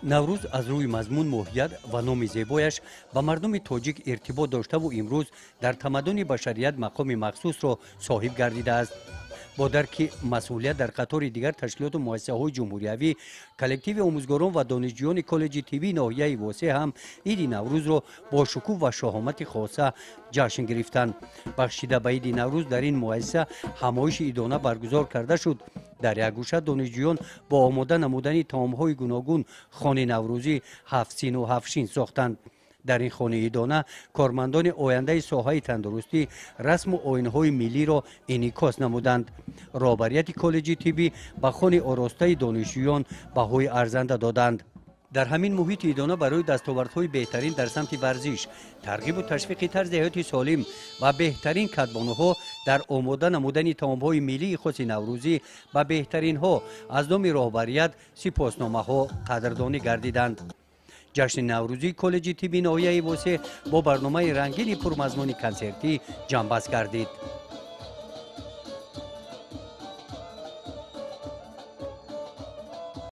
Наврӯз аз рӯи мазмун, моҳият ва номи зебояш ба мардуми тоҷик иртибот доштаву имрӯз дар тамаддуни башарият мақоми махсусро соҳиб гардидааст. Бо дарки масъулият дар қатори дигар ташкилоту муассисаҳои ҷумҳуриявӣ, коллективи омӯзгорон ва донишҷӯёни коллеҷи тиббии ноҳияи Восеъ ҳам иди Наврӯзро бо шукӯҳ ва шоҳомати хоса ҷашн гирифтанд. Бахшида ба иди Наврӯз дар ин муассиса ҳамоиши идона баргузор карда шуд. Дар як гӯша донишҷӯён бо омода намудани таомҳои гуногун хони наврӯзӣ ҳафтсину ҳафтшин сохтанд. Дар ин хони идона кормандони ояндаи соҳаи тандурустӣ расму оинҳои миллиро инъикос намуданд. Роҳбарияти коллеҷи тиббӣ ба хони оростаи донишҷӯён баҳои арзанда доданд. Дар ҳамин муҳити идона барои дастовардҳои беҳтарин дар самти варзиш, тарғибу ташвиқи тарзи ҳаёти солим ва беҳтарин кадбонуҳо дар омода намудани таомҳои миллии хоси наврӯзӣ ба беҳтаринҳо аз номи роҳбарият сипосномаҳо қадрдонӣ гардиданд. Ҷашни наврӯзии коллеҷи тибби ноҳияи Восеъ бо барномаи рангини пурмазмуни консертӣ ҷамъбаст гардид.